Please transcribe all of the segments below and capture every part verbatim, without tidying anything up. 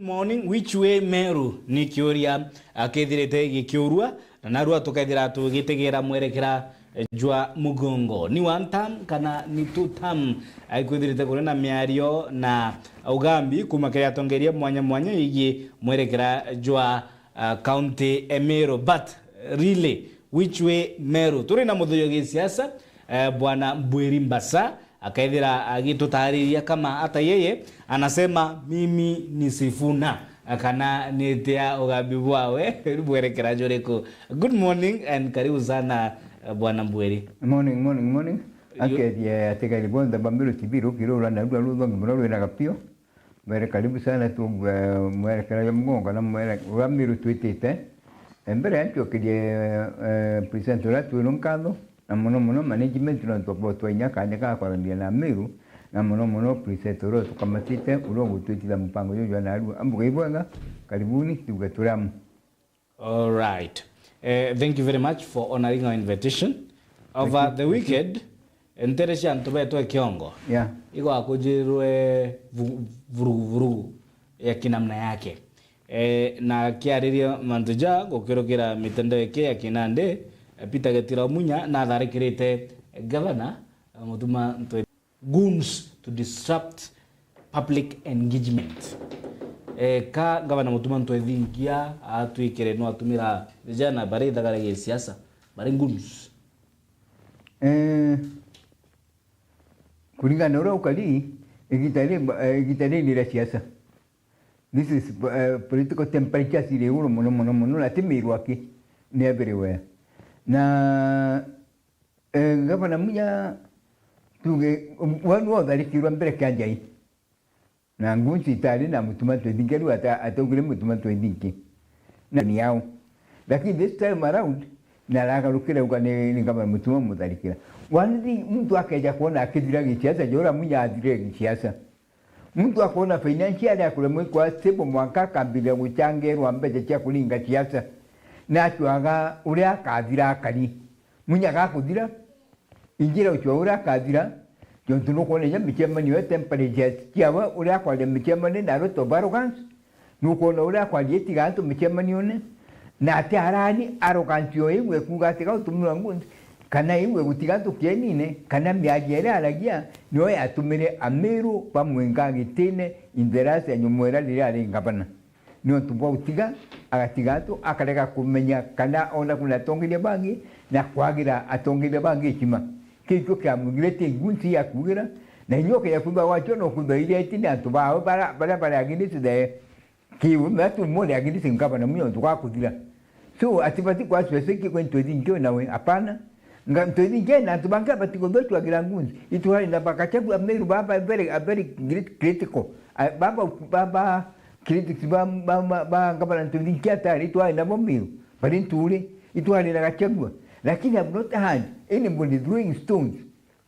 Morning, which way Meru? Ni kiuria akethirite gikiurua, na narua tukethira tugitegera mwerekera jwa mugongo. Ni one term kana ni two term? Aikwithirite kuri na miario na ugambi kuma kiri atongeria mwanya mwanya yigii mwerekera jwa, ah, county e Meru. But really, which way Meru? Turi na muthuyo gisiasa, eh, Bwana Mbwiri Mbasa, akethira agitutariria kama hata yeye anasema, "Mimi ni Sifuna," kana nitia ugambi bwawe bwerekera juriku. Good morning and karibu sana, eh, Bwana Mbwiri. Morning, morning, morning. Yo- Akethia atigari bonthe ba Meru T V rukirura narua ruthongi muno rwina gapio. Mwere karibu sana tu, eh, mwerekera jwa mugongo na mwere, uria Meru twitite. Eh, mbere ya ncokerie, eh, presenter uria twino nkatho, na mono mono management nontu bwa twainya kanya ga kwaranira na Meru, na mono mono presenter uria tukamatite, uria ugutwitithia mupango juju jwa narua. Ambuka ibwega, karibuni, tuge turi amu. All right. Eh, thank you very much for honoring our invitation. Over the weekend, ntere cia antu betu e Kiongo, yeah, igwakujirwe vu-, vurugu vurugu ya kinamna yake. Eh, na kiariria mantu ja gukirukira mitandao iki ya kinandi, eh, Peter Getira Munya natharikirite gavana, eh, Mutuma Ntwe goons to disrupt public engagement. Eh, ka gavana Mutuma Ntwethinkia atwikire no atumira vijana bari ithagara gia siasa, bari goons. Eh, kuringana na uria ukari, igita ri, eh, igita riri ni ria siasa. This is, eh, political temperatures iri iguru mono, mono, mono, na ti Meru aki, ni everywhere. Na Eh, Gavana Munya, tuge, we niwe utharikirwe mbere kia Njai. Na Ngunsi itari na Mutuma Ntwethinkia, riu ata-, ataugire Mutuma Ntwethinkia. Na ni yao. Lakini this time around, na aragarukire auga ni, ni Gavana Mutuma umutharikira. One thing, muntu akeja kwona akithira gisiasa, jora Munya athire gisiasa. Muntu akoona financially akuremwa ikwa stable mwanka akambiria guchangerwa mbeca cia kuringa siasa. Na acwaga uria akathira akari. Munya gakuthira, injira ucwa uria akathira, jontu nukwona inya micemanio ya temperatures ciawe uria akwaria micemanio na a lot of arrogance, nukwona uria akwaria itiga antu micemanione, na ati arani arrogance o iu ekuuga ati gautumirwa ngundi, kana iu egutiga antu kienine, kana miario iria aragia, nio yatumire Amiru bamwinga gitine in the last ya nyomwera riria ari ngavana. Niontu bwa utiga, agatiga antu, akarega kumenya kana ona kuna atongeria bangi, na kwagira atongeria bangi itima. Kiu kio kiamwigire ti ngunsi ya kuugira, na inya ukeja kwithwa gwachio no kwithwa iria iti ni antu bao bara, baria bari against the kiu, na tu mone against ngavana Munya untu gwa kuthira. So, atibati kwa specific kwe Ntwethinkia nawe, hapana. Nga-, Ntwethinkia na antu bangi abati kuthwa chwagira ngunsi. Itwari na ba Gachagua Meru baba very, a very crit-, critical. A, baba, baba critics ba, ba, ba, ba ngavana Ntwethinkia atari itwari nabo Meru. Bari nturi, itwari na Gachagua. Lakini I've not heard anybody throwing stones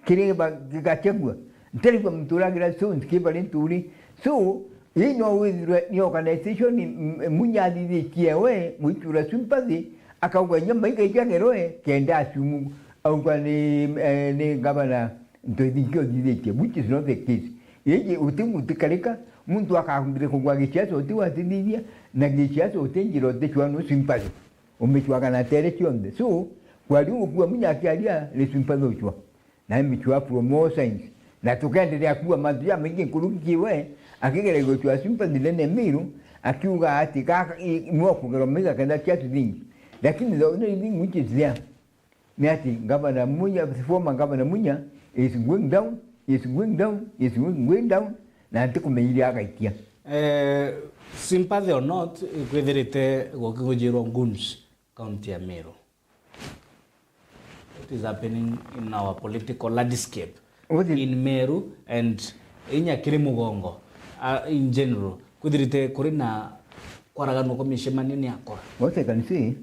kiri ba-, Gachagua. Ntarigua muntu uragira stones ki bari nturi. So, ii no withirwe ni organization, m-, Munya athithitie we, gwichura sympathy, akauga inya maiga ijagerwe, kenda asumu, auga ni, eh, ni ngavana Ntwethinkia uthithitie, which is not the case. Iji uti gutikarika, muntu akambire kugwa gisiasa uti watithithia, na gisiasa uti njira uticwa no sympathy. Umicwaga na tere cionthe. So, kwari ugukua Munya akiaria, ni sympathy uchwa. Na imicwa from all sides. Na tukenderea kuua mantu jamaingi nkuruki kiwe, akigeria gucwa sympathy ndene Meru, akiuga ati, "Gaka, i, no kugerwa maiga kenda cia tuthingi." Lakini the only thing which is there, ni ati Governor Munya, former Governor Munya is going down, is going down, is going, going down, na ntikumenya iria agaikia. Eh, sympathy or not, kwithirite gukigujirwa goons county ya Meru. What is happening in our political landscape in Meru and inya kiri mugongo, uh, in general? Kwithirite kuri na kwaraganwa kwa micemanio ni akora? What I can say,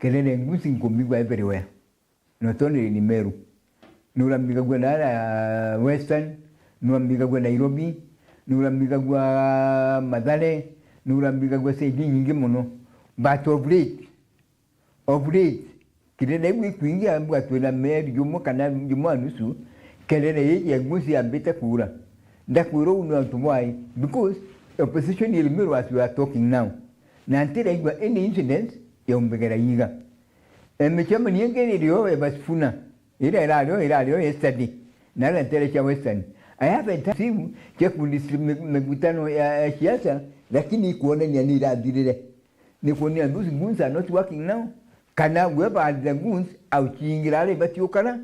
kelele ngusi nkumigwa everywhere. Not only in Meru. Nuramigagua na Western, nuramigagua Nairobi, nuramigagua Mathare, nuramigagua side nyingi muno. But of late, of late, kirene iu ikwingia, mbwa twina meri jumwe kana jumwe na nusu, kelele iji ya ngusi yambite kuura. Ndakwira uu ni antu bwai, because Opposition iri Meru as we are talking now. Na ntiraigua any incidents ya umbigera iga. E, micemanio ingi iri o ya Sifuna. Ira irari o, irari o yesterday. Na aria ntere cia Western. I haven't seen cia kundisi mi-, mikutano ya, ya siasa, lakini ikuonania ni irathirire. Ni kuonania those goons are not working now. Kana whoever are the goons, au ciingira aria ibatiukara,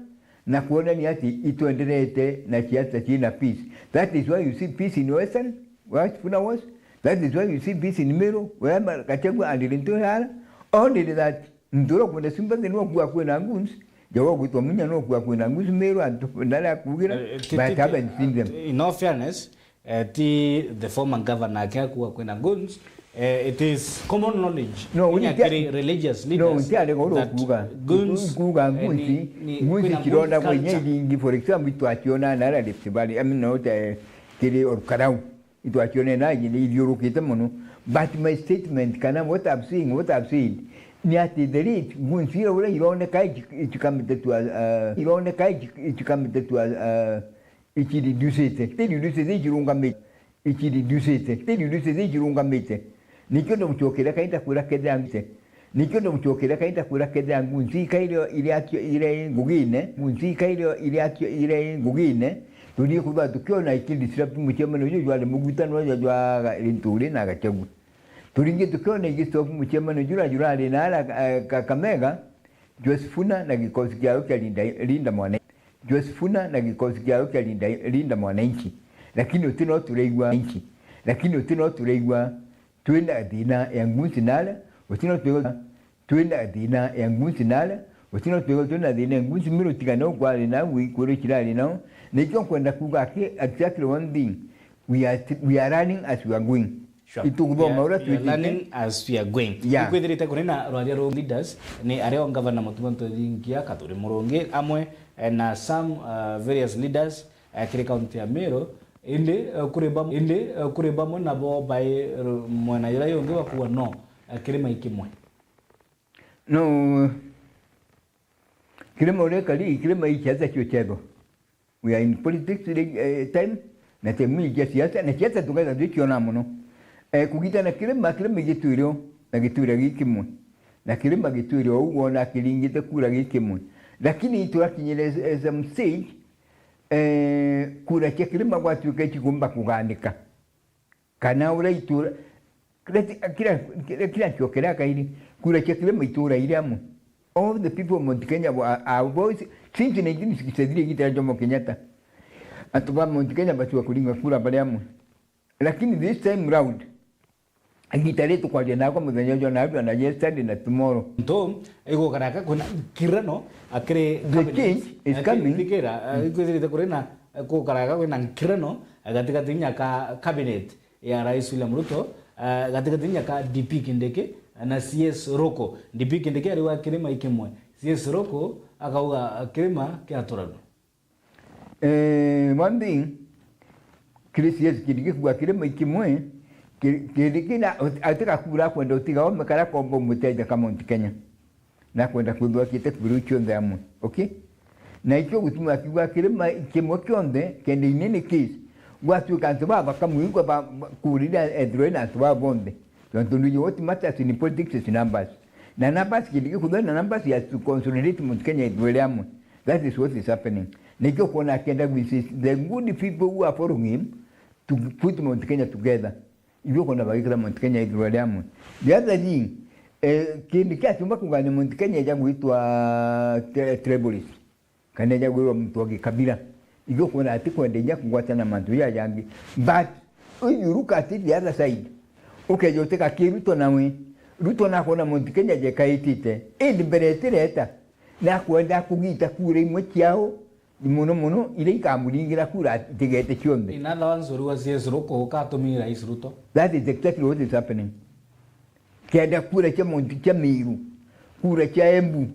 na kuonania ati itwenderete na siasa ciina peace. That is why you see peace in Western, where Sifuna was. That is why you see peace in Meru, where Ma-, Gachagua and Linturi are. Only that, ntura kwenda simba the no kuwa kwina goons, jawa gwitwa munya no kuwa kwina goons Meru and ndara kugira, Eh, ti-, but ti-, haven't seen them. In all fairness, eh, ti the former governor ake akuga kwina goons, eh, it is common knowledge. No, Kinya uti-, kiri religious no, leaders uti arega uru that kuga. Goons, Kuga eh, goons, ni, ni goons kwina cironda goons kwenye culture. Iringi, for example, itwaciona nara Rift Valley, I mean, not, eh, kiri Olkarau. Itwacione na nyine ithiurukite mono. But my statement, kana what I've seen, what I've seen, ni ati the rate, goons ira uria ironeka ici-, icikamite to a, uh, ironeka ici-, icikamite to a, uh, ichireducite. Ichireducite, ichirungamite. Ichireducite. Ichireducite, ichirungamite. Nikio ndagucokeria Ngai ndakwira kethira ngwite. Nikio ndagucokeria Ngai ndakwira kethira goons ika iria, iria akio, iria i ngugine, goons ika iria, iria akio, iria i ngugine, turie kuthwa tukiona ikidisrupt mucemanio uju jwari mugutano jwa, jwa Linturi na Gachagua. Turingi tukiona igistop mucemanio jura jurari na ara, eh, Ka-, Kakamega, Joe Sifuna na gikosi kiao kia Linda, Linda Mwananchi. Joe Sifuna na gikosi kiao kia Linda, Linda Mwananchi. Lakini uti no turaigua, lakini uti no turaigua twina thina ya goons nara, uti no turaigua, twina thina ya goons nara, uti no turaigua twina thina ya goons Meru tigana ukwari na wi kuru kirari nao. Nikio nkwenda kuga aki, exactly one thing. We are, we are running as we are going. Sure. Ituguthoma uria twitite. We are learning as we are going. Yeah. Ikwithirite kuri na rwaria ru leaders ni aria o Governor Mutuma M'Ethingia, Kathuri Murungi, amwe, eh, na some, uh, various leaders, eh, kiri kaunti ya Meru, indi, eh, kuri bamwe, indi, eh, kuri bamwe nabo bai, eh, mwena juria jungi bakuga no, eh, kirima i kimwe. No, kirima uria kari, kirima i siasa cio ciethwa. We are in politics, eh, time, na time ii cia siasa, na siasa tugetha tuciona mono. Eh, kugitana kirima, kirima igitwire o, na gitwire gi kimwe. Na kirima gitwire o, uguo na kiringite kura gi kimwe. Lakini turakinyire, eh, some stage, eh, kura cia kirima gwatuika icikumba kuganika. Kana uria itura, kira, kira, kira, kira ncokera kairi, kura cia kirima itura iri amwe. All the people of Mount Kenya were, are voice, since nineteen sixty-three igita ria Jomo Kenyatta. Antu ba Mount Kenya batua kuringa kura bari amwe. Lakini this time round, igita ri tukwaria nako muthenya uju na arua na yesterday na tomorrow. Ntu igukara ka kwina nkirano akiri The cabinet, change is aki-, coming. Thikira, eh, ikwithirite kuri na, eh, gukara ka kwina nkirano, eh, gatigati nya ka cabinet ya Rais William Ruto, eh, gatigati nya ka D P Kindiki na C S Ruku. D P Kindiki ari wa kirima i kimwe. C S Ruku akauga, eh, kirima kiaturanwa. Eh, one thing, kiri C S Kindiki kuga kirima i kimwe, ki-, Kindiki na, atigakura kwenda utiga ome kara kombo muteja ka Mount Kenya. Na kwenda kwithwa akite kura iu cionthe amwe. Okay? Na ikio gutuma akiuga kirima kimwe kionthe, kenda in any case, gwatuika antu baba kamwingwa ba, ba, kurira ethirwe na antu baba bonthe. Tontu nduju what matters in politics is numbers. Na numbers kindi gikuthwa na numbers ya to consolidate Mount Kenya ithwere amwe. That is what is happening. Nikio kuona akienda gwisi the good people who are following him to put Mount Kenya together. Igwe kwona bagikira Mount Kenya ithirwa ria amwe. The other thing, eh, kindi kia kiumba kugania Mount Kenya eja gwitwa tri-, tribalist. Kana eja gwirwa muntu wa gikabira. Igwe kwona ati kwenda inya kugwatana mantu ya jangi. But if you look at it the other side, ukeja uteka ki Ruto nawe. Ruto nakwona Mount Kenya jekaitite. Indi mbere etireta. Nakwenda kugita kura imwe ciao. Mono mono, iria ikamuringira kura itigete cionthe. In other words, uriwa C S Ruku ukatumira Rais Ruto. That is exactly what is happening. Kenda kura cia Mount, cia Meru, kura cia Embu,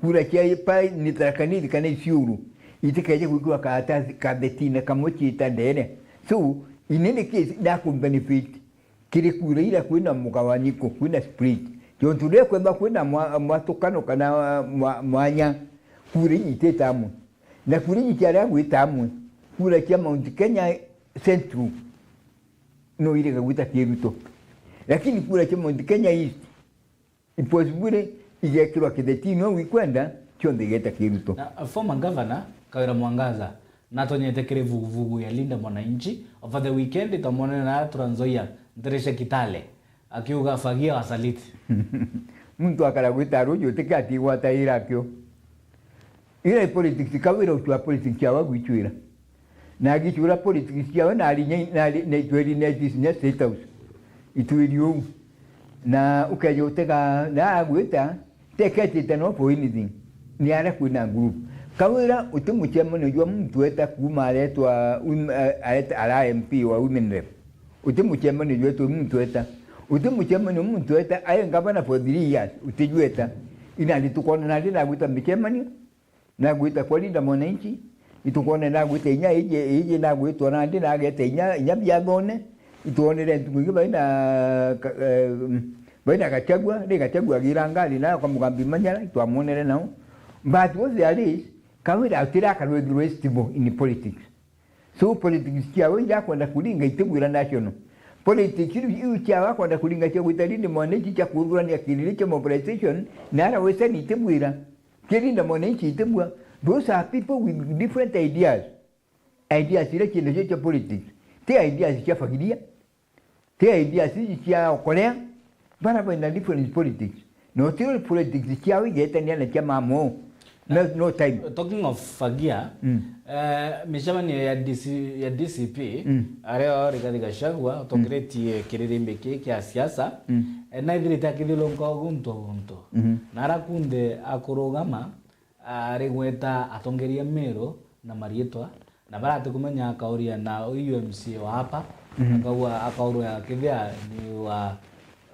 kura cia pa-, ni Tharaka Nithi kana Isiolo, itikeje gwikirwa karatathi ka betine kamwe ciita ndene. So, in any case, that could benefit kiri kura ira kwina mugawanyiko, kwina split. Tontu riria kwethwa kwina mwa-, mwatukano kana mwa-, mwanya, kura inyitite amwe. Na kura inyiti aria gwita amwe, kura cia Mount Kenya Central, no irega gwita kiri Ruto. Lakini kura cia Mount Kenya East, impossible, igekirwa kithetini ou ikwenda, cionthe igeta kiri Ruto. Na former governor Kawira Mwangaza natonyete kiri vuguvugu ya Linda Mwananchi. Over the weekend, twamwonere na Trans Nzoia, Nteresha Kitale, akiuga afagia wasaliti. Muntu akara gwita ruju, utikati gwataira akio. Ira i politics, Kawira utua politics ciawe agwichuira. Na agichuira politics ciawe na ari nyai-, na ari, na itweri na itisi nya State House. Itweri uu. Na ukeja utega, na agwita, teketite no for anything. Ni aria kwina group. Kawira uti mucemanio jwa muntu eta kuuma aretwa wom-, eh, aeta, ara M P wa Women Rep. Uti mucemanio jwetu muntu eta. Uti mucemanio muntu eta, ae ngavana for three years, utijweta. Ina ni tukona nandi nagwita micemanio, nagwita kwa Linda Mwananchi, itukwona nagwita inya iji, iji nagwitwa nandi nageta inya, inya biathone, itwonere ntuku ingi baina ka-, eh, baina Gachagua, ri Gachagua agira ngari na kwa Mugambi Manyara, itwamwonere nao. But what there is, Kawira utira akarwithirwa stable in politics. So politics ciawe irakwenda kuringa itibwira national. Politics iu, iu ciawe akwenda kuringa cia gwita Linda Mwananchi cia kuthurania kiriri cia mobilization, na ara wesani itibwira. Kiri Linda Mwananchi itibua. Those are people with different ideas. Ideas iria ciinacio cia politics. Ti ideas cia fagiria. Ti ideas ici cia okorea. Bara baina different politics. No ti politics ciao igetania na cia mamo. No, no time. Talking of fagia, mm, eh, micemanio ya D C, ya D C P, mm, aria Rigathi Gachagua, mm, atongeretie kiririmbi kii kia siasa, mm, eh, naithirite akithilunka guntu guntu. Mhm. Na ara kunthe akurugama, arigweta atongeria Meru na mariitwa, na bara atikumenya akauria na uyu M C A wa hapa, mhm, akauga, akaurwa kithia ni wa,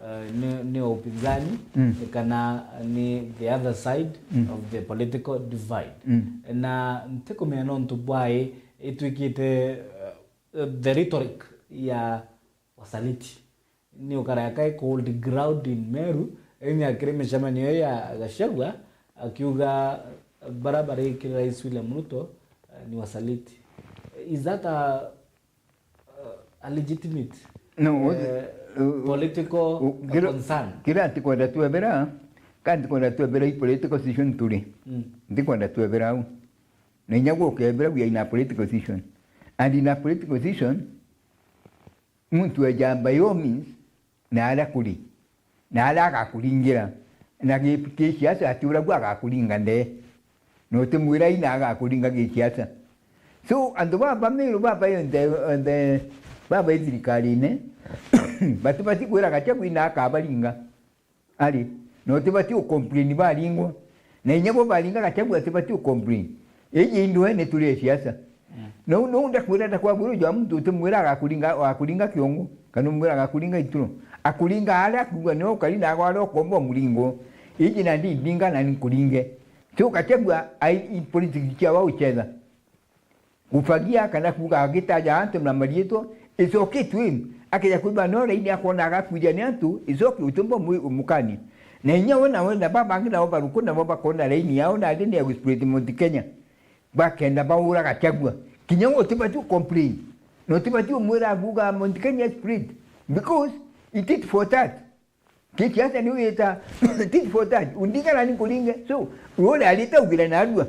eh, ni, ni wa upinzani, mm, kana ni the other side, mm, of the political divide. Mm. Na ntikumenya nontu bwai itwikite, eh, the rhetoric ya wasaliti. Ni ukara kai cold ground in Meru, enya kiri micemanio ya Gachagua, akiuga bara bari kiri Rais William Ruto, eh, ni wasaliti. Is that a, a legitimate, no, eh, uh, political, uh, kira-, concern? Kira ntikwenda twebera, ka ntikwenda twebera i political position turi. Mm. Ntikwenda twebera au. Na inya gukebera, we are in a political position. And in a political position, muntu eja by all means, na aria kuri, na aria agakuringira, na gi-, gisiasa ati uria gwe agakuringa ndee, na utimwira ina agakuringa gisiasa. So, antu baba Meru, baba yonthe, onthe, baba i thirikarine, batibati kwira Gachagua ina akabaringa. Ari, na utibati ucomplain baringwa. Na inya bo baringa Gachagua atibati ucomplain. Iji indwene turi e siasa. Mm. Na u-, nuu ndakwira ndakwagwira uju wa muntu utimwira agakuringa, agakuringa kiongo, kana umwira agakuringa ituro. Akuringa aria akuigua nio ukari na agwa aria ukomba umuringo. Iji nandi indinga na ninkuringe. So Gachagua ai, i politics ciawe uchetha. Gufagia kana kuuga agitaja antu na mariitwa, it's okay to him. Akeja kwiba no raini akona agakuja ni antu, it's okay, utumba mwi-, umukania. Na inya we na we na babangi nabo baruku nabo bakona raini yao na ati ni ya guspread Mount Kenya. Bakenda baura Gachagua. Kinya we utibati ucomplain. Na utibati umwira aguga Mount Kenya spread. Because it is for that. Kiki ata ni wita tit for tat. Undinga na nikuringe. So, ule alita ugira narua.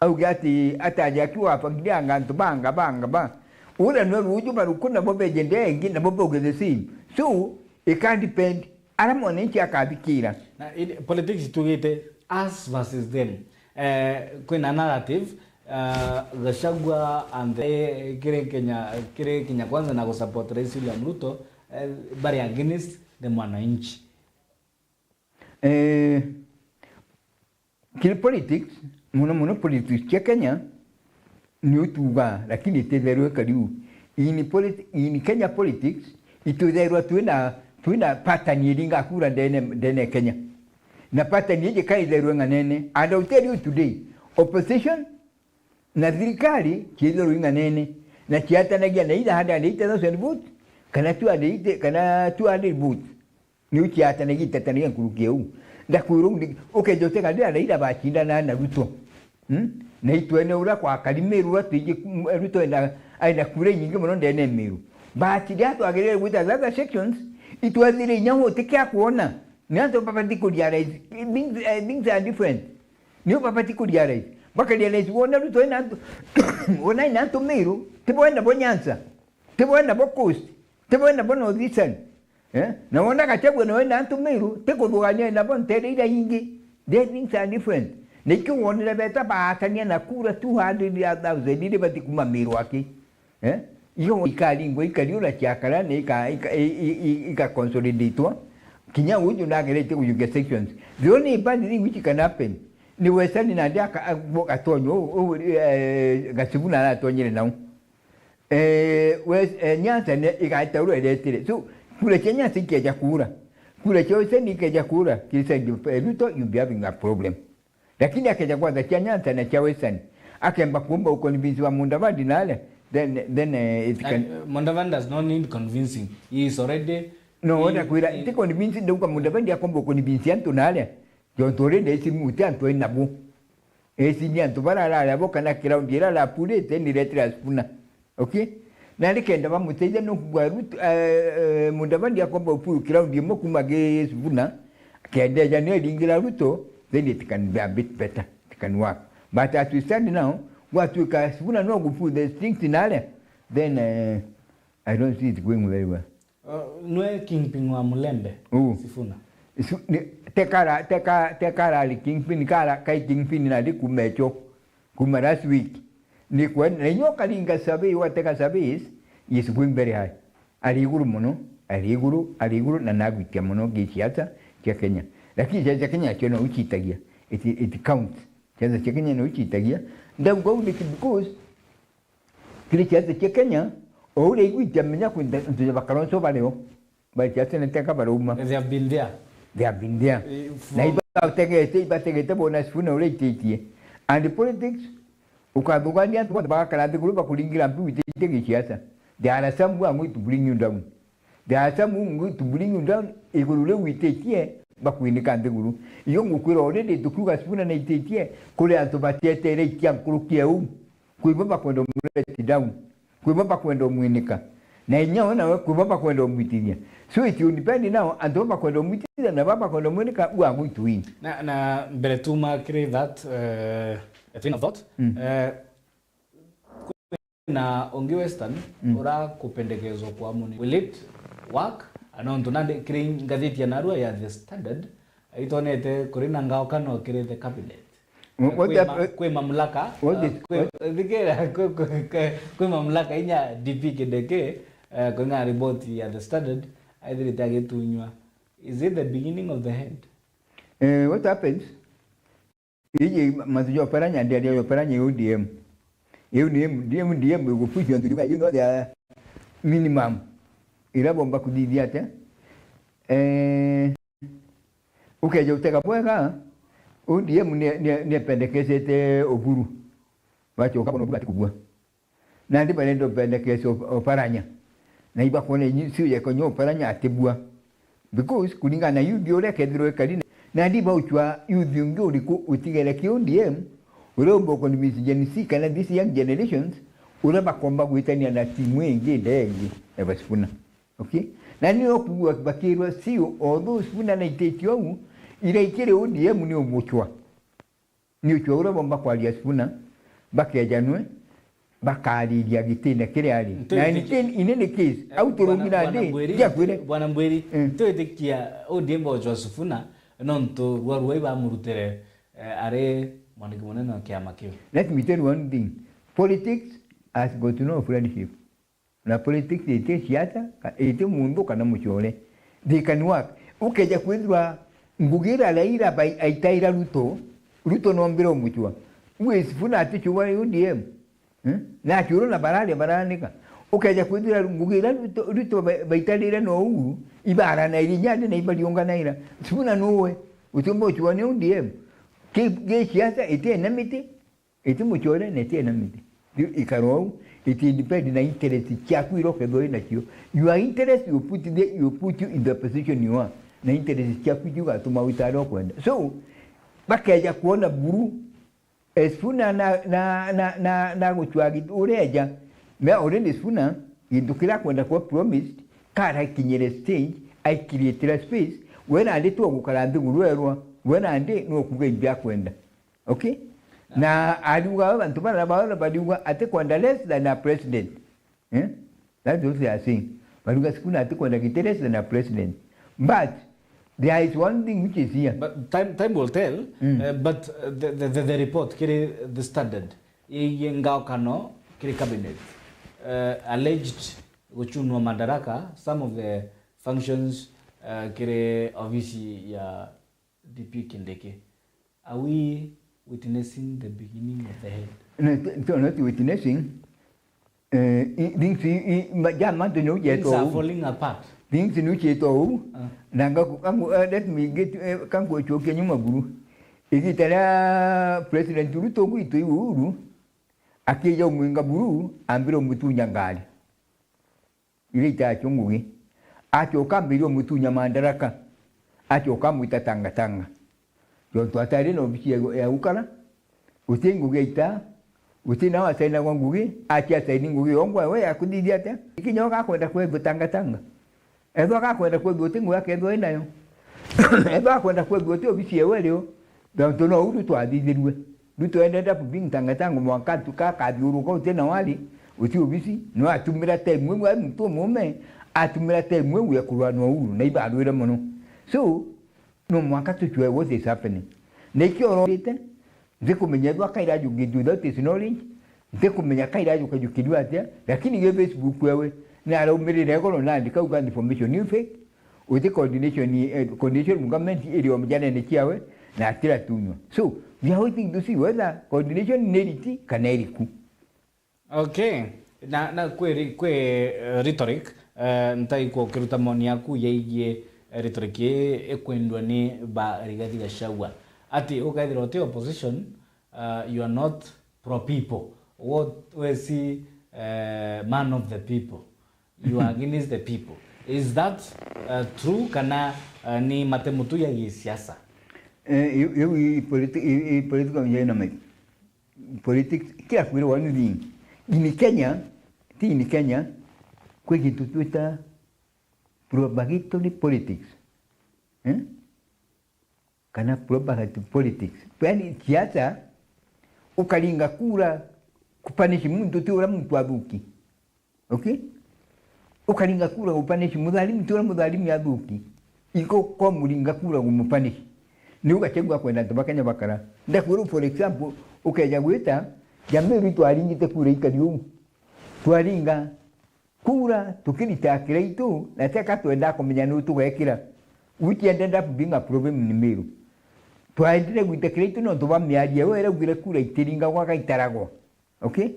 Auge ati, ataja akiwa afagiria antu banga, banga, ba. Ura no ruju baruku nabo beje ndee ingi, nabo bauge the same. So, it can depend. Ara mwananchi akabikira. Na in politics tugite us versus them. Eh, kwina narrative, eh, Gachagua and the, eh, kiri Kenya, kiri Kenya Kwanza na gusupport Rais William Ruto, eh, bari against the mwananchi. Eh, kiri politics, muno muno politics cia Kenya, ni utuga, lakini ititherwe kariu. In politi-, in Kenya politics, itutherwa twina, twina pattern iringa kura ndene, ndene Kenya. Na pattern iji kaitherwe ng'anene. And I'll tell you today, opposition na thirikari ciitherwe ing'anene. Na ciatanagia na either hundred and eighty thousand votes, kana two hundred eighty, kana two hundred votes. Niu ciatanagia, itatanagia nkuruki ya uu. Ndakwira uu, ukeja utega ndira Raila bacindana na Ruto. Hmm? Na itwene uria kwa Karimiru, uria twiji ku-, Ruto ena, aina kura inyingi muno ndene Miru. But riria twagirire gwita the other sections, itwethire inya gutikia kwona. Ni antu babati ku realize things, eh, things are different. Ni babati ku realize. Baka realize wona Ruto ena antu, wona ena antu Meru, ti bo ena bo Nyanza, ti bo ena bo Coast, ti bo ena bo North Eastern. Eh? Na wona Gachagua no ena antu Meru, ti kuthugania ena bo ntere iria ingi. The things are different. Na ikio wonire beta baatania na kura two hundred thousand iria bati kuma Meru aki. Eh? Iyo ikaringwa, ikariura ciakara na ika, ika, i, i, i, ika consolidatwa. Kinya uju nagerete kujukia sections. The only bad thing which can happen ni Western nandi aka, a, bo-, gatonyo, u, u, eh, Gachagua na aratonyire nau. Eh, West, eh, Nyanza ne igaita uru eretire. So, kura cia Nyanza ikeja kura. Kura cia Western ikeja kura. Kisa, eh, Ruto, you'll be having a problem. Lakini akeja gwatha cia Nyanza na cia Western, akemba kuumba uconvince wa Mudavadi nale, then, then, eh, it can. Uh, Mudavadi does not need convincing. He is already No, in, wenda kwira, in ti convince ndauga Mudavadi akomba uconvince antu nale. Jontu already eci muti antu ena bo. Eci ni antu bara arare abo kana kiraundi ira arapurite ni retira Sifuna. Okay? Na nikenda bamuteithia no kugwa Ruto, eh, eh, Mudavadi akomba upuru kiraundi imwe kuma gi Sifuna, kenda eja ni ringira Ruto, then it can be a bit better, it can work. But as we stand now, gwatuika Sifuna no gupuru the strings nale, then, eh, I don't see it going very well. Uh, nwe kingpin wa Mulembe, Uu. Sifuna. Su-, ni, tekara, teka, tekara ari kingpin, kara, kai kingpin na ndi kuma echo, kuma last week. Ni kwe, na inyo karinga survey, wateka surveys, is going very high. Ari iguru mono, ari iguru, ari iguru, na nagwitia mono gi siasa cia Kenya. Lakini siasa cia Kenya cio no uchitagia, it, it counts. Siasa cia Kenya no uchitagia. Ndauga uu niki because kiri siasa cia Kenya, o uria igwitia menya kwinda ntu ya Kalonzo bario. But ati niteka barauma. They have been there. They have been there. Eh, na from ibategete, ibategete bona Sifuna uria ititie. And politics, ukathugania antu bonthe bagakara nthiguru bakuringira mpi wititie gisiasa. There are some who are going to bring you down. There are some who are going to bring you down, iguru riu wititie bakwinika nthiguru. Iyo ngukwira already tukiuga Sifuna naititie, kuri antu batietere ikia nkuruki ya uu. Kwi bo bakwenda umu let down. Kwi bo bakwenda umwinika. Na inya we nawe kwi bo bakwenda umwitithia. So it will depend now, antu bo bakwenda umwitithia na bo bakwenda umwinika, who are going to win. Na, na mbere tuma kiri that, eh, train of thought, Mm. eh, na ungi Western Mm. urakupendekezwa kwa muni. Will it work? Anontu nandi kiri ngathiti ya narua ya The Standard, aitonete kuri na ngaukano kiri the cabinet. What Kwi that, ma-, uh, kwi mamlaka, what uh, is, kwi, what thikira, kwi, kwi, kwi, kwi mamlaka inya D P Kindiki, uh, kwi nga report ya The Standard, aithirite agitunywa. Is it the beginning of the end? Eh, what happens? Iji mantu ja Oparanya, ndiaria ja Oparanya ya O D M. Ya O D M, D M, D M igupush antu juga, you know, they are minimum. Ira bomba kuthithia atia? Eh, ukeja utega bwega, O D M ni, ni, ni ependekecete Oburu. Wachoka bono Oburu atikugua. Nandi barenda upendekece Op-, Oparanya. Na ibakwona inyu, sio yeko nyo Oparanya atibua. Because kuringana na youth uria kethirwe ekari na, nandi bauchwa youth ungi uriku utigere ki O D M, uria umba uconvince Gen Z kana these young generations, uria bakomba gwitania na timu ingi ndee ingi ya Sifuna. Okay? Na ni okugua bakirwa sio, although Sifuna naititio au, ira ikiri O D M ni umuchwa. Ni uchwa uria bomba kwaria Sifuna, bakejanwe, bakariria gitine kiria ari. Na in, in any case, eh, au turumira ndi, ndiakwire. Bwana Mbwiri, eh, ntwitikia O D M bochwa Sifuna, nontu rwarua ibamurutire, eh, ari mwandiki munene wa kiama kiu. Let me tell you one thing. Politics has got no friendship. Na politics iti siasa, ka-, iti mundu kana mucore. They can work. Ukeja kwithirwa ngugi ira Raila bai-, aitaira Ruto, Ruto no mbira umuchwa. Uwe Sifuna atichwa U D M. Eh? Na achuru na bararia baranika. Ukeja kwithirwa ngugi ira Ruto, Ruto bai-, baitarire no uu, ibarana iri nyande na ibariunganaira. Sifuna nuwe, utiumba uchwa ni U D M. Ki, ki siasa iti enmity, iti mucore na iti enmity. Riu ikara uu, it depend na interest ciaku iria ukethirwa winacio. Your interest will put the, will put you in the position you are. Na interest ciaku icio igatuma wita aria ukwenda. So, bakeja kwona buru, eh, Sifuna na, na, na, na, na guchwa gitu ureja. Me already Sifuna, Gintu kiria akwenda kuba promised, karakinyire stage, aikiriitira space, we nandi tu ugukara nthiguru erwa, we nandi nukuuga imbi akwenda. Okay? Na ariuga we bantu bara bawe bariuga atikwenda less than a president. Eh? That's what they are saying. Bariuga Sifuna atikwenda giti less than a president. But there is one thing which is here. But time, time will tell, Mm. uh, but uh, the, the, the, the report kiri the standard. Yeye ngaokano kiri cabinet. Uh, alleged guchunwa madaraka, some of the functions uh, kiri ofisi ya D P Kindiki. Are we witnessing the beginning of the end? No, t-, t-, not witnessing. Eh, i-, things i-, i-, ma-, ja mantu no Things jeto are uu. Falling apart. Things no jeto uu. Ah. Na ngaku-, kangu, eh, let me get, eh, kangu choke nyuma buru. Igita ria President Ruto gwitu Uhuru, akija umwinga buru, ambire umutunya ngari. Iria itacio ngugi. Acoka ambiria umutunya madaraka. Acoka amwita tangatanga. Tontu atari na obisi ya, ya gukara, guti ngugi aita, guti nao asainagwa ngugi, atia asaini ngugi yongwa we yakuthithia atia? Kinya ugakwenda kwethwa tangatanga. Ethwa agakwenda kwethwa uti ngugi akethwa inayo. Ethwa agakwenda kwethwa uti obisi yewe rio. Tontu no uu Ruto athithirue. Ruto endete kuthingitanga tangu mwanka atuka akathiuruka uti na wari, uti obisi, no atumira time iu ari muntu umume, atumira time iu ya kurwa na Uhuru, na ibarwire mono. So, no mwanka tucue what is happening. Na ikio ororite, ntikumenya ethwa kaira ajukitu without his knowledge, ntikumenya kaira ajuka jukirua atia, lakini gi Facebook wewe, na araumirire igoro na andika uga information ni fake, Uti coordination, eh, coordination government iri o mjanene ciawe na atira tunywa. So, we are waiting to see whether coordination ni riti kana iriku. Okay. Na, na kwi, kwi, eh, rhetoric, eh, ntaikwa ukiruta maoni yaku yaigie, eh, rhetoric ii ikwendwa ni ba Rigathi Gachagua. Ati ukethira uti opposition, uh, you are not pro people. What, we si, eh, man of the people. You are against the people. Is that, uh, true kana, uh, ni matemutu ya gisiasa? Eh, iu, iu i politi-, i, i political environment. Politics, kila kwirwa one thing. In Kenya, ti in Kenya, kwi gintu twita propagatory politics. Eh? Kana propaganda politics. Yaani siasa, ukaringa kura kupunish muntu ti uria muntu athuki. Okay? Ukaringa kura kupunish mutharimi ti uria mutharimi athuki. Iko kwa muringa kura kumupunish. Ni ugachagua kwenda antu ba Kenya bakara. Ndakwira for example, ukeja gwita, Jamiru twaringite kura ikari uu. Twaringa kura tukirita Kiraitu, na teka twenda kumenya nuu tugekira. Which ended up being a problem in Meru. Twaendire gwita Kiraitu nontu bwa miario iu iraugire kura itiringagwa gaitaragwa. Okay?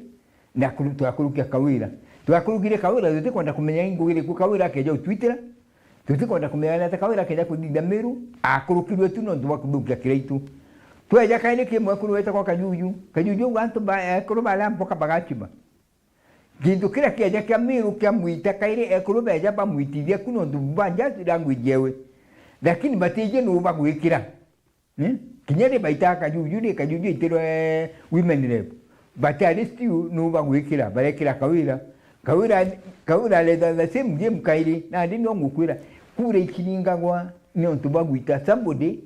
Na kuru-, twakurukia Kawira. Twakurukire Kawira, tutikwenda kumenya ingugi iriku Kawira akeja utwitira. Tutikwenda kumenya nata Kawira akeja kuthithia Meru, akurukirwe tu nontu bwa kuthukia Kiraitu. Tweja kairi kimwe kuru wetagwa Kajuju. Kajuju uga antu ba, ekuru baria mpoka bagachiba. Gintu kiria kieja kia Meru kiamwita kairi, ekuru beja bamwitithia ku nontu bwa just language yewe. Lakini batiji nuu bagwikira. Eh? Kinya ni baita Kajuju, ni Kajuju itirwe women rep. But at least you nuu bagwikira, barekira Kawira. Kawira, Kawira aretha the same game kairi, nandi no ngukwira, kura ikiringagwa ni untu bwa gwita somebody.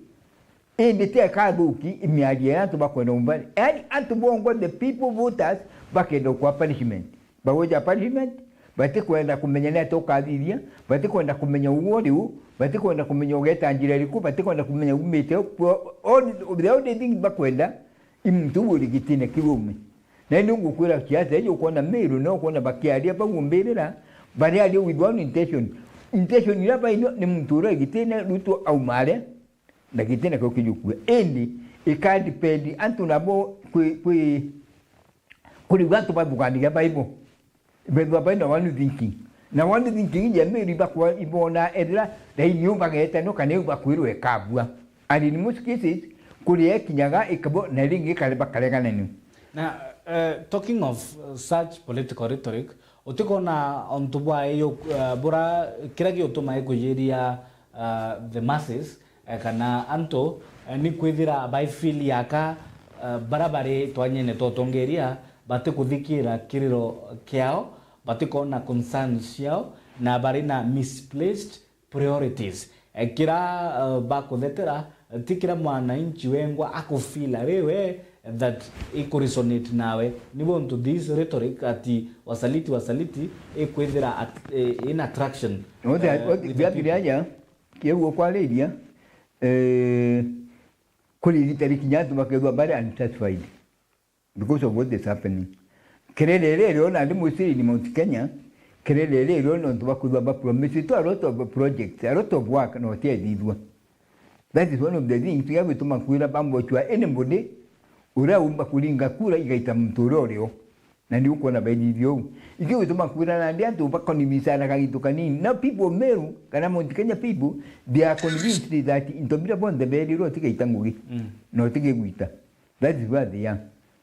Indi ti akathuki imiario ya antu bakwenda umbari. Yaani antu bongwa, the people voters, bakenda ukwa punishment. Bagweja punishment, batikwenda kumenya ni atia ukathithia, batikwenda kumenya uu uri u, batikwenda kumenya ugeta njira iriku, batikwenda kumenya umite u. All, the only thing bakwenda, i muntu uri gitine kiu ume. Na indi ngukwira siasa iji ukwona Meru, no ukwona bakiaria bau umbirira, bariaria with one intention. Intention iria bainio ni muntu uria gitine Ruto aumare, na gitine kiu kijukua. Indi ika depend antu nabo kwi, kwi, kuri antu bathuganagia Bible. Bethwa baina one thinking. Na one thinking ya Meru ibakwa ibona ethira raini iu bagetanwa kana iu bakwirwa ikabua. And in most cases, kuri ekinyaga ikabo na ringi ikare bakaregananio. Na, eh, talking of, uh, such political rhetoric, utikona untu bwa iyo, uh, bura, kira giutuma ikujiria, uh, the masses, eh, kana antu, eh, ni kwithira bai feel yaka, eh, bara bari twanyene twa utongeria batikuthikira kiriro kiao, batikona concerns ciao na bari na misplaced priorities. Eh, kira, eh, bakuthetera, eh, ti kira mwananchi wengwa akufila wewe that ikuresonate nawe. Ni bontu this rhetoric ati wasaliti, wasaliti, ikwithira at-, eh, in attraction, eh, with the people. Aja, kiu ukwariria, eh, kuri igiita rikinya antu bakethirwa bari unsatisfied because of what is happening. Kelele iria iriona ndi muciri-ini Mount Kenya, kelele iria iriona nontu bakwithirwa ba promise to a lot of projects, a lot of work, na utiethithua. That is one of the things ya gwituma kwira bambochwa anybody uria umba kuringa kura igaita muntu uria urio. Na ni ukwona baithithia uu. Ikio gituma kwira nandi antu bakonibisanaga gintu kanini. Now people Meru, kana Mount Kenya people, they are convinced that into biria bonthe berirwe utigaita ngugi. Mm. Na utigigwita. That is where they are.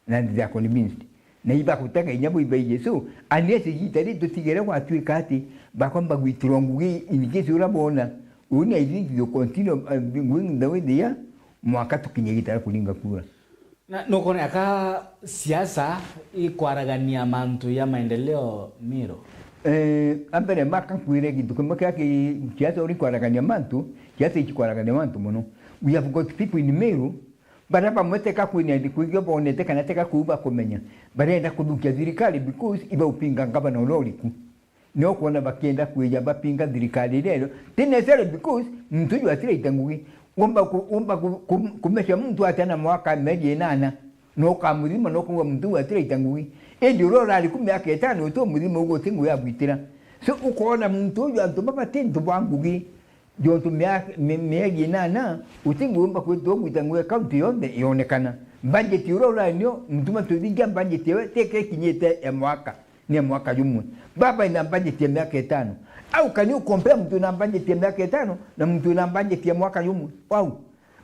Na they are convinced. Na ibagutega inya bo ibaiye. So, unless igiita ri tutigere gwatuika ati bakomba gwitira ngugi in case uria boona. Uni, I think they continue, uh, going the way they are, mwaka tukinye igiita ria kuringa kura. Na nukwona ka siasa ikwaragania mantu ya maendeleo Meru? Eh, ambere maka nkwire gintu kimwe kia ki-, siasa uri kwaragania mantu, siasa ichi kwaragania mantu mono. We have got people in Meru, baria bamwe teka kwina ndi kwigua bonete kana teka kuu bakumenya. Barenda kuthukia thirikari because ibaupinga ngavana uria uriku. Ni ukwona bakienda kwija bapinga thirikari iria irio. Ti necessarily because muntu uju atiraita ngugi. Umba ku-, umba ku-, ku-, kumesha muntu atia na mwaka mieri inana? Na ukamuthima na ukauga muntu uju atiraita ngugi. Indi uria urari ku miaka itano uti umuthima uguo uti ngugi agwitira. So ukoona muntu uju antu baba ti ntu bwa ngugi. Jontu mia-, mi-, mieri inana, uti ngumba kwithirwa gwita ngugi kaunti yonthe yonekana. Budget uria urari nio, muntu matwithingia budget ewe teke ikinyite ya mwaka, ni ya mwaka jumwe. Baba ina budget ya miaka itano. Au can you compare muntu na budget ya miaka itano na muntu na budget ya mwaka jumwe? Wow.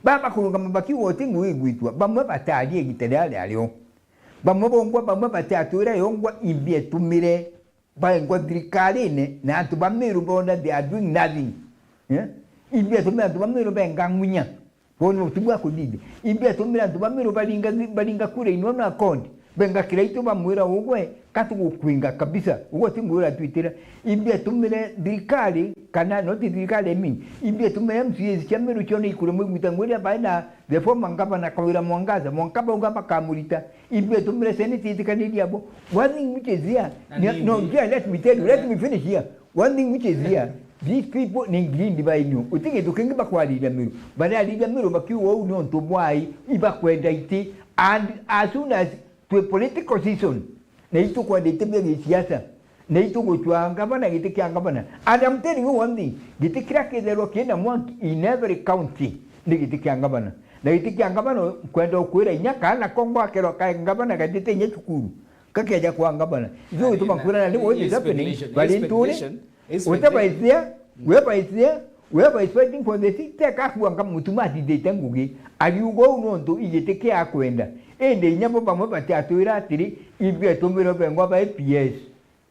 Baba kurungama bakiuga uti ngugi igwitwa. Bamwe batarie igita riria riario. Bamwe bongwa, bamwe batiatwira yongwa imbi etumire. Baengwa thirikarine na antu ba Meru boona they are doing nothing. Eh? Imbi atumire antu ba Meru benga ngunya. Boona uti bwa kuthithia. Imbi atumire antu ba Meru baringa thi-, baringa kura in one accord. Benga kira itu bamwira ugwe, ka tugukwinga kabisa. Ugwe ti ngugi uratwitira. Imbi atumire thirikari, kana no ti thirikari, I mean. Imbi atumire M C As cia Meru cione ikuremwa igwita ngugi riria baina the former governor Kawira Mwangaza. Mwanka bauga bakamurita. Imbi atumire senate itikanirie abo. One thing which is here, na ni-, no, nini? Yeah, let me tell you, let me finish here. One thing which is here, these people ni greedy by you. Uti gintu kingi bakwariria Meru. Barariria Meru bakiuga uu ni untu bwai, ibakwenda iti. And as soon as twi political season, na itukwenda iti bia gisiasa, na itugucwaa ngavana, giti kia ngavana. And I'm telling you one thing, giti kiria kitherwa kina mwanki in every county ni giti kia ngavana. Na giti kia ngavana, nkwenda ukwira inya kaana ko ngwakerwa ka ngavana gatite inya cukuru, kakeja kwa ngavana. Ithu gituma kwirana ni what is happening, bari nturi, whatever is there, whoever is there, whoever is fighting for the seat, teka kuanga mutuma atithite ngugi, ariuga uu nontu igiti kia akwenda. Indi inya bo bamwe batiatwira atiri, imbi etumire bengwa ba A P S.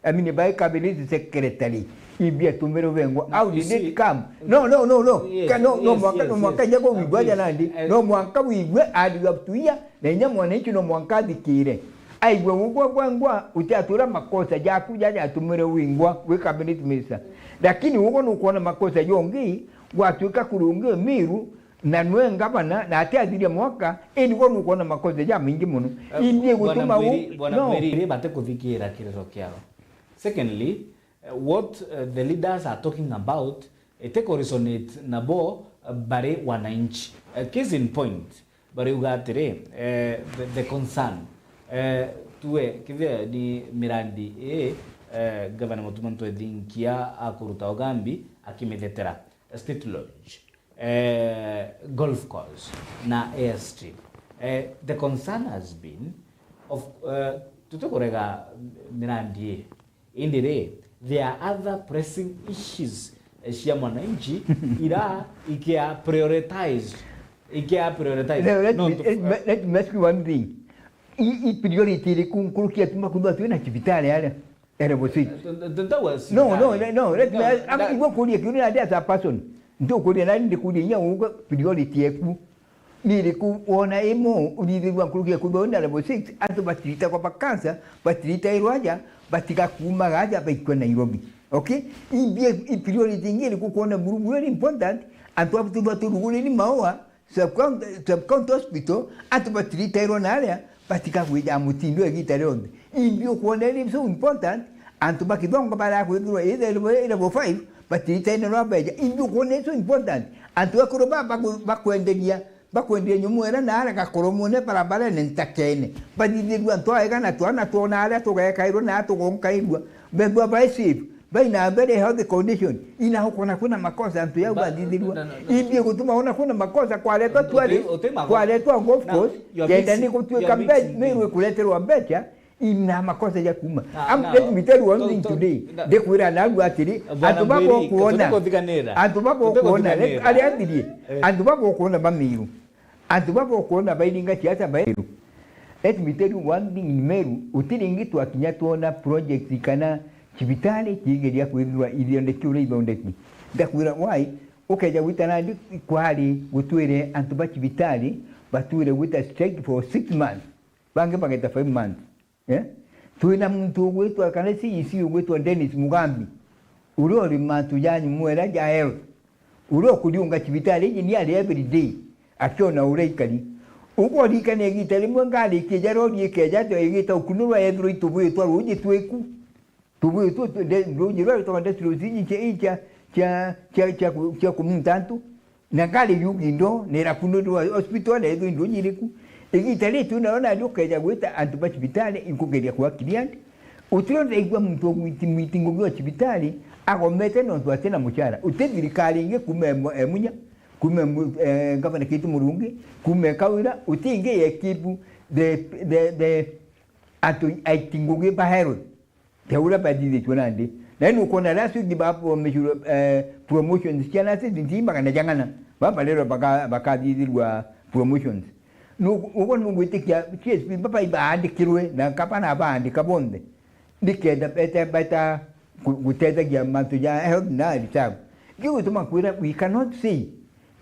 I mean, by cabinet secretary, imbi atumire bengwa. How did it come? No, no, no, no. Yes, ka-, no, no, yes, mwanka, yes, no, mwanka yes. Inya ko wigwa aja nandi. Eh. No mwanka wigwe, and you have to hear, na inya mwananchi no mwanka athikire. Aigwe ugwa gwangwa, utiatura makosa jaku jaja atumire wingwa, wi cabinet minister. Lakini ugwa nukwona makosa jongi, gwatuika kurungi Miru, na nwe ngavana, na atiathiria mwaka, indi gwe nukwona makosa jamaingi mono. Eh, imbi gutuma Bwana Mwiri, u-, Bwana no. Mwiri, ri bate kuthikira kiriro kiao. Secondly, eh, what, eh, the leaders are talking about, iti kuresonate nabo, eh, bari wananchi. Eh, case in point, bariuga atiri, eh, the, the concern, eh, tue kithia ni mirandi ii, eh, Gavana Mutuma M'Ethingia akuruta ugambi akimithetera, State Lodge, eh, golf course na airstrip. Eh, the concern has been of, eh, tutikurega mirandi ii, indi ri, there are other pressing issues, eh, cia mwananchi ira ikia prioritized, ikia prioritized. Now, let me, let me, let me ask you one thing. I, i priority iriku nkuruki atuma kwithirwa twina cibitari aria? Level six. Th-, th-, th-, that was No, no, that, no, no, let me, no, I'm, that igua kuria kiu ni nandi as a person. Ntukuria nandi ndikuria inya uga priority eku. Ni iriku wona imo urithirwa nkuruki ya kwithirwa wina level six, antu batiritagwa ba cancer, batiritairwa aja, batiga kuumaga aja baikue Nairobi. Okay? Imbi, i priority ingi iriku kwona Murungu very important, antu abu tuba turuguriri maua, sub-county, sub-county hospital, antu batiritairwa na aria, batiga gwija mutindo igita rionthe. Imbi ukwona iri so important, antu ba Kithongo baria kwithirwa either level, level five, batiritairwa na beja. Imbi ukwona iri so important, antu akuru ba, ba, bakwenderia bakwendia nyumu era na aria gakoromone barabarene ntakene. Bathithirua antu aega na twana twona aria tugekairwa na tugonkairua. Bethwa bai safe, bai na very healthy condition. Ina ukona kuna makosa antu yau bathithirua. Imbi gutuma ona kuna makosa kwaretwa twari, kwaretwa golf course, kenda ni gutuika Meru ikureterwa mbeca, ina makosa ja kuma. Let me tell you one thing today. Ndikwira naru atiri, antu bagokuona, antu bagokuona, aria athirie, antu bagokuona ba Meru. Antu baba ukwona bairinga siasa ba Meru. Let me tell you one thing in Meru, utiringi twakinya twona projects kana cibitari ciigeria kwithirwa ithondeki uria ithondeki. Ndakwira why, ukeja gwita nandi kwari gutwire antu ba cibitari batwire gwita strike for six months. Bangi bageta five months. Eh? Twina muntu ugwitwa, kana C E C ugwitwa Dennis Mugambi, uria uri mantu ja nyumu era ja health, uria ukuriunga cibitari iji ni ari every day, akiona uria ikari. Ukorikana igita rimwe ngari ikija rori ikeja, igita ukunurwa, yethirwa itubuitwa ruji twiku. Tubuitwa tu-, de-, ruji rwa rwitagwa dextrose, iji cia, cia, cia, cia, cia ku-, cia kumunta antu. Na ngari yugi ndo, nirakunurwa hospital, na ethirwa indo nyiriku. Igita ritu nayo nandi ukeja gwita antu ba cibitari, inkugeria kwa client. Utiro ndaigua muntu ugwiti mwiti ngugi wa cibitari, agomete nontu atina muchara. Uti thirikari ingi kuma emu-, emunya, kuma emu-, eh, ngavana Kithure Murungi, kuma ekawira, uti ingi yekipu the, the, the, antu aiti ngugi ba health. Te uria bathithitue nandi. Na ni ukwona last week ba promotion, eh, promotions cia nurses nti magana jang'ana. Ba barerwa baka-, bakathithirua promotions. Nu-, uguo nungwitikia C S P baba ibaandikirwe na kabana baandika bonthe. Nikenda beta, beta gu-, gutethagia mantu ja health na reserve. Gigutuma kwira we cannot say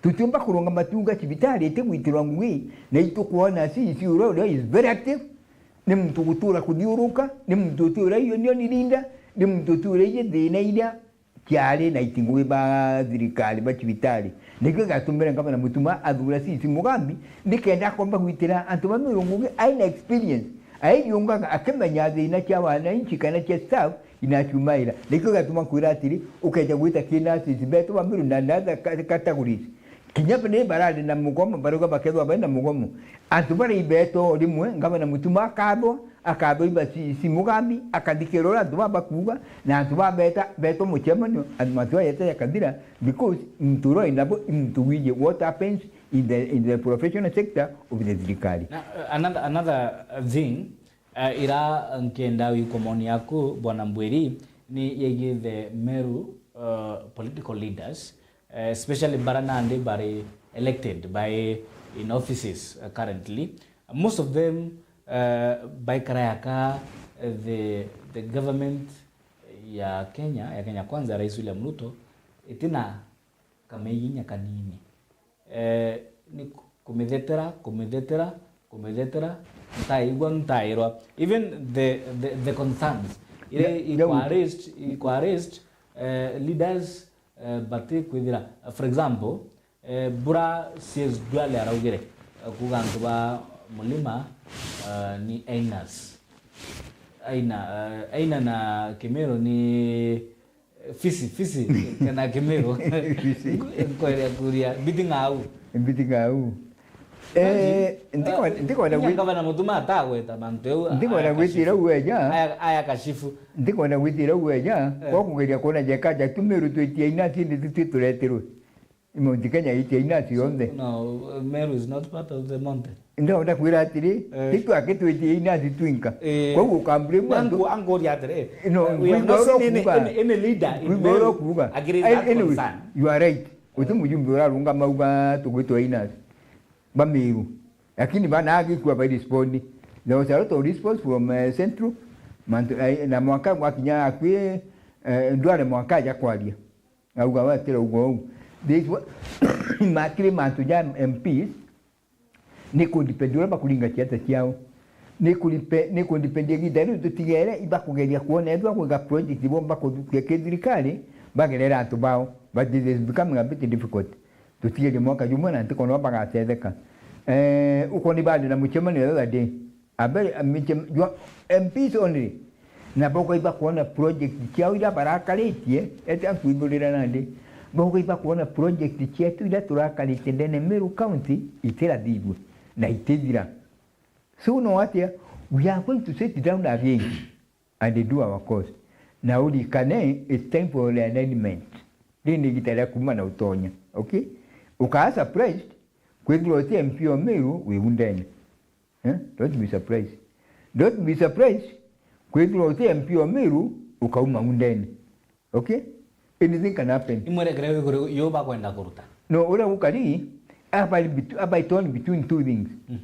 tutiumba kurunga matunga cibitari itigwitirwa ngugi, na itukwona C E C uria, uria is very active. Ni muntu gutura kuthiuruka, ni muntu utura union leader, ni muntu utura iji thina iria ciari na iti ngugi ba thirikari ba cibitari. Nikio giatumire ngavana Mutuma athura C C Mugambi, nikenda akomba gwitira antu ba Meru ngugi aina experience. Airiungaga akimenya thina cia wananchi kana cia staff inaciumaira. Nikio giatuma nkwira atiri, ukeja gwita kina C C betu ba Meru na, na other ca-, categories. Kinya ni barari na mugomo, barauga bakethwa bari na mugomo. Antu baria ibeto rimwe, ngavana Mutuma akathwa, akathwa iba si, si Mugambi, akathikira uria antu baba bakuuga, na antu babeta, beto mucemanio, antu matu ayete yakathira, because muntu uria inabo i muntu wiji what happens in the, in the professional sector of the thirikari. Na, uh, another, another thing, uh, ira nkenda wikwa maoni yaku, Bwana Mbwiri, ni yegie the Meru, uh, political leaders, eh, especially bara nandi bari elected by in offices, uh, currently. Most of them, uh, baikara yaka, uh, the, the government ya Kenya, ya Kenya Kwanza, Rais William Ruto, itina kameginya kanini. Eh, ni ku-, kumithetera, kumithetera, kumithetera, ntaigua, ntairwa. Even the, the, the concerns, ire ikwa raised, ikwa raised, eh, leaders, eh, bati kwithira, for example, eh, bura C S Duale araugire, eh, kuga antu ba Mulima, eh, ni Ainas. Aina, eh, Aina na Kimiru ni, eh, Fisi, Fisi, kana Kimiru. Fisi. Nkwere kuria, mbiti ng'au. Mbiti ng'au. Eh, ndikwenda, ndikwenda gwi- Ngavana Mutuma atagweta mantu eu, ndikwenda gwitira ueja. Aya, aya kashifu. Ndikwenda gwitira ueja, eh, kwa kugeria kuona jeka ja Kimiru twitie Aina tindi twi turetirwe. Mount Kenya itia Aina cionthe. No, Meru is not part of the mountain. Ndonda kwira atiri, eh, titu akitwitie Aina twinka. Eh. Koguo ukambire mwandu. Angu-, anguria atiri, no, eh, we have not seen any, any, any leader in Meru agreeing that concern. You are right. Uti mujumbe urarungama uga tugwitwa Aina ba Meru. Lakini bana agikua by respond. There was a lot of response from, eh, Central. Mantu, eh, na mwaka gwakinya akwi, eh, Duale mwaka aja kwaria. Auga we atira uga uu. This wa-, makiri mantu ja M Ps, ni ku depend uria bakuringa siasa ciao. ni kuripe-, ni kundipendia igiita riu tutigere ibakugeria kwona ethwa kwiga project bomba kuthukia kithirikari, bagerera antu bao, but it is becoming a bit difficult. Tutigerie mwaka jumwe na ntikona uu bagatetheka. Eh, uko ni bari na mucemanio the other day. A very, a micem-, jwa M Ps only. Na bauga ibakwona project ciao iria barakaritie, ete ankwithurira nandi. Bauga ibakwona project cietu iria turakaritie ndene Meru County itirathithua na itithira. So no atia, we are going to sit down again and do our course. Na urikane, it's time for realignment. Riri ni igita ria kuuma na utonya. Okay? Ukaa surprised, kwithirwa uti M P o Meru wi undene. Eh? Don't be surprised. Don't be surprised, kwithirwa uti M P o Meru ukauma undene. Okay? Anything can happen. Imwerekere iguru yo bakwenda kuruta. No, uria gukari, aba in betw-, aba torn between two things. Mhm.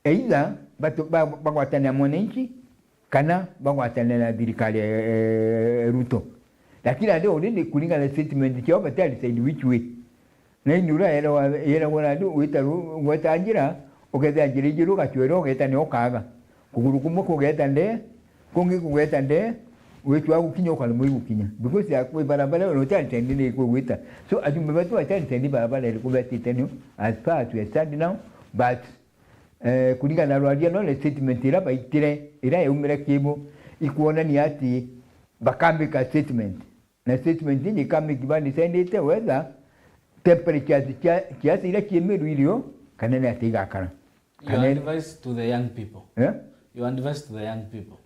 Either batu-, ba-, bagwatane na mwananchi, kana bagwatane na thirikari ya, eh, Ruto. Lakini andi already kuringana na statement ciao, bati decide which way. Na ini uria yeragwa, yeragwa na andu, wita ru-, gweta njira, ukethira njira ijiru ugacwera, ugeta ni ukaga. Kuguru kumwe kugeta ndee, kungi kugeta ndee, wicwa gukinya ukaremwa igukinya. Because ya kwi barabara, na uti decide ni ikugwita. So, ajumbe batu bati decide barabara iriku betite ni as far as we stand now, but Eh, kuringana na rwaria no ni statement iria baitire, iria yaumire kibo, ikwonania ati bakambika statement. Na statement iji ikamiki bandisendite whether temperatures cia, ciasi iria cie Meru irio, kana ni ati igakara. Your Kana advice to the young people. Eh? Your advice to the young people.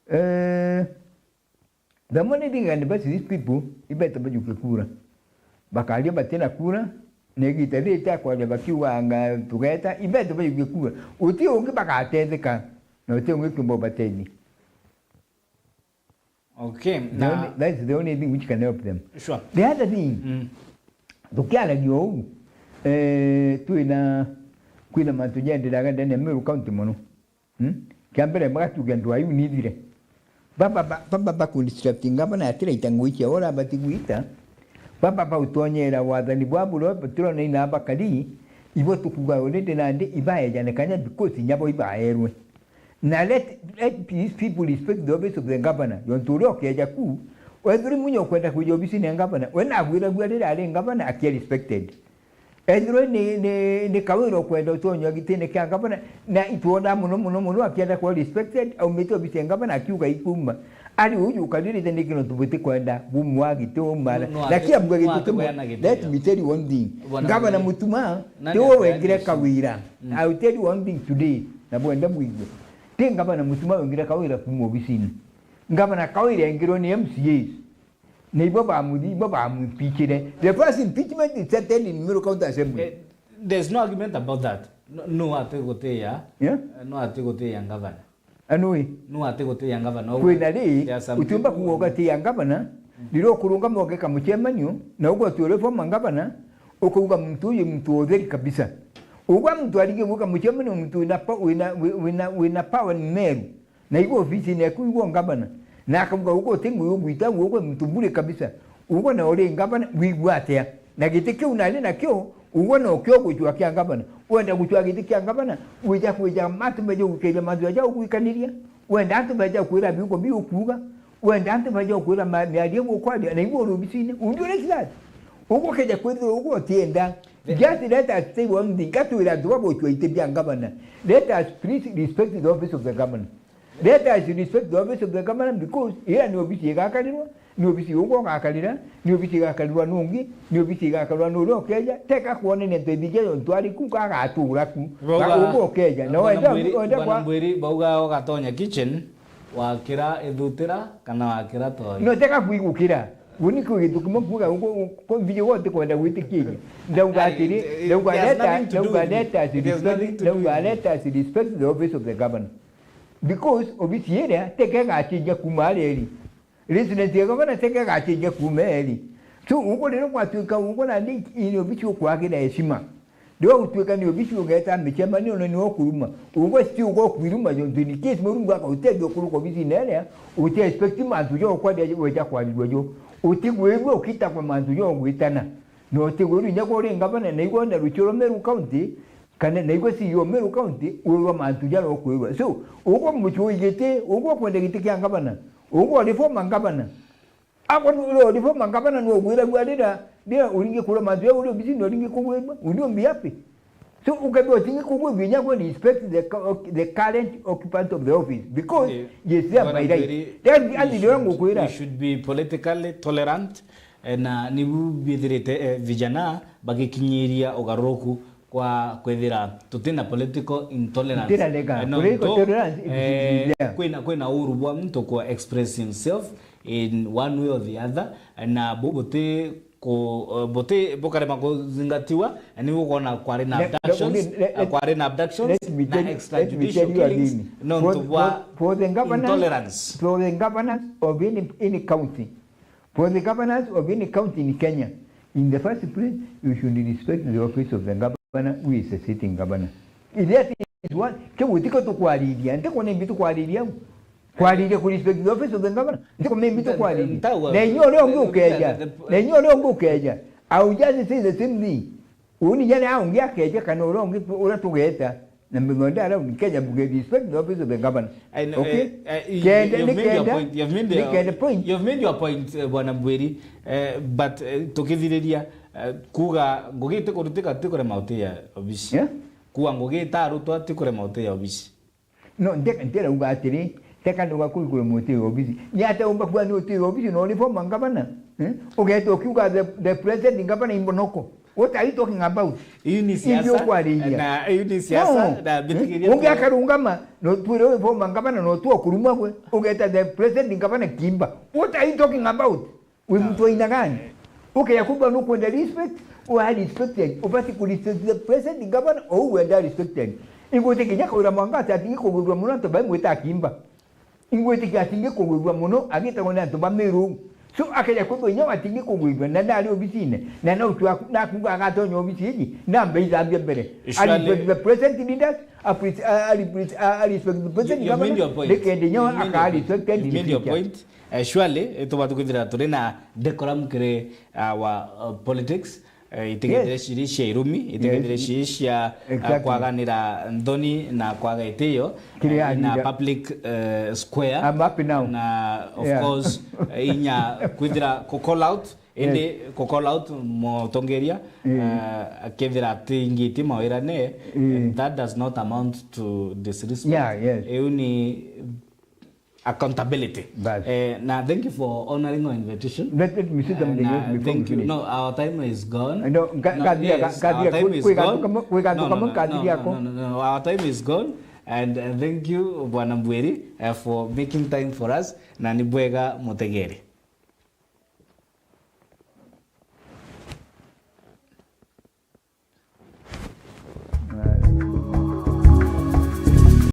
Eh, The money they can invest these people, ibete bajukie kura. Bakaria batina kura, na igita riri tia kwaria bakiuga anga tugeta, ibete bajukie kura. Uti ungi bagatetheka, na uti ungi kiumba ubatethi. Okay, The na only, that is the only thing which can help them. Sure. The other thing, Mm. tukiaragia uu, eh, twina, kwina mantu jendereraga ndene ya Meru County mono. Hmm? Kia mbere, magatuge ndwaa iu ni ithire. Baba ba, baba ba kundisrupting gavana atiraita ngui cia ora abati gwita. Baba ba utonyera wathani bwa buro turona ina bakari, ibo tukuga already nandi ibaejane kanya because inya bo ibaerwe. Na let, let these people respect the office of the governor. Yontu uria ukeja ku, wethuri munya ukwenda kwija obisine ya governor, we nagwiragua riria ari governor akia respected. Ethirwe ni, ni, ni Kawira ukwenda utonywa gitine kia ngavana, na itwona mono, mono, mono akienda kwa respected, aumite obisi ya ngavana akiuga ikuuma. Ari uju ukaririte niki nontu butikwenda bumwa giti umara. No, no, na ati-, kia mbuga no, giti ati kimwe. Kweana gitio. Let me tell you one thing. Bwana Ngavana Mutuma, Mutuma, nani ti we akwenda wengire gitio? Kawira. Mm. I will tell you one thing today, na bwenda mwigue. Ti Ngavana Mutuma wengire Kawira kuuma obisini. Ngavana Kawira engirwe ni M C As. Na ibo bamuthi-, ibo bamwimpeachire. The first impeachment is settled in Meru County Assembly. Eh, there's no argument about that. No, no ati gutiya. Yeah? No ati gutiya ngavana. Anui. No ati gutiya ngavana. Kwina ri, there are some utiumba people kuuga ugatiya ngavana, riria ukurungama ugeka mucemanio, na ugwati uri former ngavana, ukauga muntu uyu muntu utheri kabisa. Ugwa muntu arige gwika mucemanio muntu wina pa-, wina, wi-, wina, wina power ni Meru. Na igwe ofisine yaku, igwe ngavana. Na akauga, "Ugwe uti ngui ugwita, ugwe muntu bure kabisa. Ugwe na uri ngavana, wigua atia? Na giti kiu nari nakio, ugwe nokio ugucua kia ngavana." Wenda gucua giti kia ngavana, wija kwija antu beja gukiria mantu aja ugwikaniria. Wenda antu beja kwira biugo biu ukuuga. Wenda antu beja kwira ma-, miario gukwaria, na igwe uri obisine. Would you like that? Ugwe ukeja kwithirwa ugwe utienda. Just let us say one thing. Gatwira antu babucua iti bia ngavana. Let us please respect the office of the governor. Let us respect the office of the governor because ira ni obisi igakarirwa, ni obisi ugwe ugakarira, ni obisi igakarirwa nungi, ni obisi igakarirwa nuria ukeja, teka kwonania ntu ithija yo ntwari ku kagatura ku. Bauga, ugwe ukeja, na Bwana wenda, Mbwiri, wenda Bwana kwa Mbwiri, bauga ugatonya kitchen, wakira ithutira, kana wakira toi. No, teka kwigukira. Uni kwi gintu kimwe kuuga, ugu, ugu, ko video go tikwenda gwitikiria. Ndauga atiri, it, it ndauga has leta, nothing to do ndauga with me. Let us respect, it has nothing to do ndauga with me. Let us respect the office of the governor. Because obisi iria teke igacenjia kuuma aria iri. Resident ya governor teke igacenjia kuuma eri. So, ugu riria gwatuika ugu nandi ini obisi ukwagira heshima. Riria ugutuika ni obisi ugeta micemanio na niwe ukuruma. Ugu ti ugu ukwiruma jontu in case Murungu akautethia ukuruka obisine iria, uti expect mantu ja ukwaria weja kwarirua jo. Utigwirua ukitagwa mantu ja ugwitana. Na utigwirua inya gwe uri ngavana na igwe na rucio rwa Meru County, Kana naigua C E O Meru County, wĩrwa mantu jaria ukwirwa. So, ugwe mucii ugite, ugwe ukwenda giti kia ngavana, ugwe uri former ngavana. Agwe uri former ngavana, no ugwiragua rira, rira uringi kura mantu jau uri obisini, uringi kugwirwa, will you be happy? So, ukethirwa utingi kugwirwa, inya gwe respect the cu-, the current occupant of the office, because, eh, yes, they are Bwana by right. Mberi, that is we the should, ngukwira. We should be politically tolerant, eh, na nibu bithirite, eh, vijana bagikinyiria ugaruruku kwa kwithira tutina political intolerance. Tutina rega. Eh, no, political nto, tolerance is, eh, there. Kwina, kwina uru bwa muntu kwa express himself in one way or the other, na bu-, buti ku-, eh, buti bukarema kuzingatiwa, ni ukona kwari na abductions, let, let, eh, kwari na abductions, let me na tell, let me extrajudicial tell you killings, again. Nontu bwa for, for, for the governance, intolerance. For the governance of any, any county, for the governance of any county in Kenya, in the first place, you should respect the office of the governor, who is a sitting governor. If that is what, kiu tikio tukwariria, ntikwona imbi tukwariria au. Kwariria ku respect the office of the governor, ntiko mimi tukwariria. Na inyuo uria ungi ukeja, na inyuo uria ungi ukeja, I will just say the same thing. Uni jana au ungi akeja kana uria ungi uria tugeta, na mithonda around Kenya, we respect the office of the governor. I know, okay? Eh, eh, you, kenda, you've ni made your kenda, point. You've made ni your, kenda point. You've made your point, eh, Bwana Mbwiri. Eh, but, eh, tukithiriria, eh, kuga ngugi itikurutika tikurema utia obisi. Yeah? Kuga ngugi itarutwa tikurema utia obisi. No, nte-, ntirauga atiri, teka nduga kuri kuri muti obisi. Ni ate umba kuga ni uti obisi, no uri former governor? Eh? Ugeta ukiuga the, the present governor imbo noko. What are you talking about? Iu ni siasa, ukwariria? Na iu ni siasa, no, na mbitikiria ungi tu akarungama, no twire uri former governor, no tu okurumwa gwe. Ugeta the present governor kimba. What are you talking about? Wi muntu wa aina gani? Ukeya kumba nukwenda respect, u are respected. Ubati ku respect the present governor, ou wenda respected. Ingwitikia kinya Kawira Mwangaza atingi kugwirua muno antu bai mwita akimba. Ingwitikia atingi kugwirua muno agitagwa ni antu ba Meru. So, akeya kumba inya watingi kugwirua, na ndari obisine, na no tu aku-, nakuga agatonya obisi iji, na mbe ithambia mbere. I respect the present leaders, I pre-, I, I respect, I, I respect the present governor, nikenda inya aka respected in the future. Eh, surely, eh, tubati kwithira turi na decorum kiri, ah, our, uh, politics. Eh, itigethire ciri cia irumi, itigethire ciri cia, ah, kwaganira nthoni na kwaga itio, eh, in a public, eh, square. I'm happy now. Na of course, eh, inya kwithira ku call out, indi ku call out mutongeria, eh, akethira atingiti mawirane, eh, that does not amount to disrespect. Yeah, yes. Iu ni accountability. Bas. Eh, na thank you for honoring our invitation. Let, let me say something else before we finish. No, our time is gone. No, no, kathia, yes, kathia, our time is gone. No, no, no, no, no, our time is gone. And, uh, thank you, Bwana Mbwiri, uh, for making time for us. Na ni bwega, mutegere.